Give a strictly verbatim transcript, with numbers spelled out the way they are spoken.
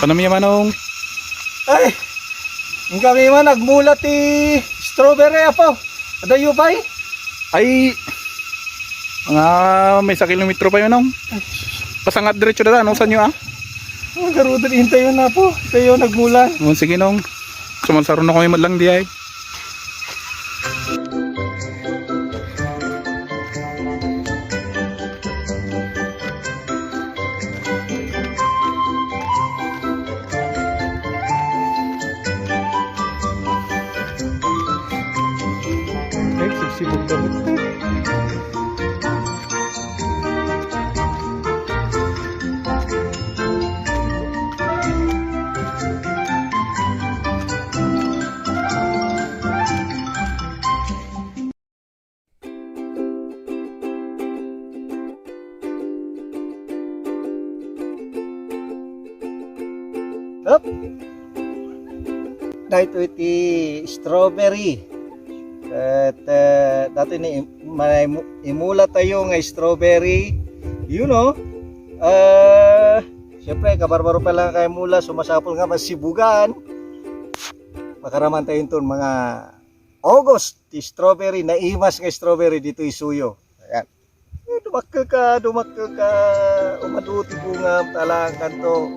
Ano mi, Manong? Ay, kami man nagmula ti strawberry, apo. Adayo pay? Ay, mga maysa kilometro pay, Manong. Pasangat diretso dada, ano, sa inyo, ah? Ang garuda din tayo na po. Tayo nagmula. Oh, sige, Nong. Sumalsaron na kami lang di ay. Ay, sibsibog na ba? Up. Daytoy ti strawberry. Ket, eh, daytoy ni im-, manay-, imula tayo nga strawberry. You know, eh, siyempre, kabarbaro pa lang kay mula, so masapul nga masibugan. Makaraman tayo itong mga August, ti strawberry, naimas nga strawberry ditoy suyo. Ayan. Eh, dumakkel ka, dumakkel ka, umadu ti bunga, talang kanto.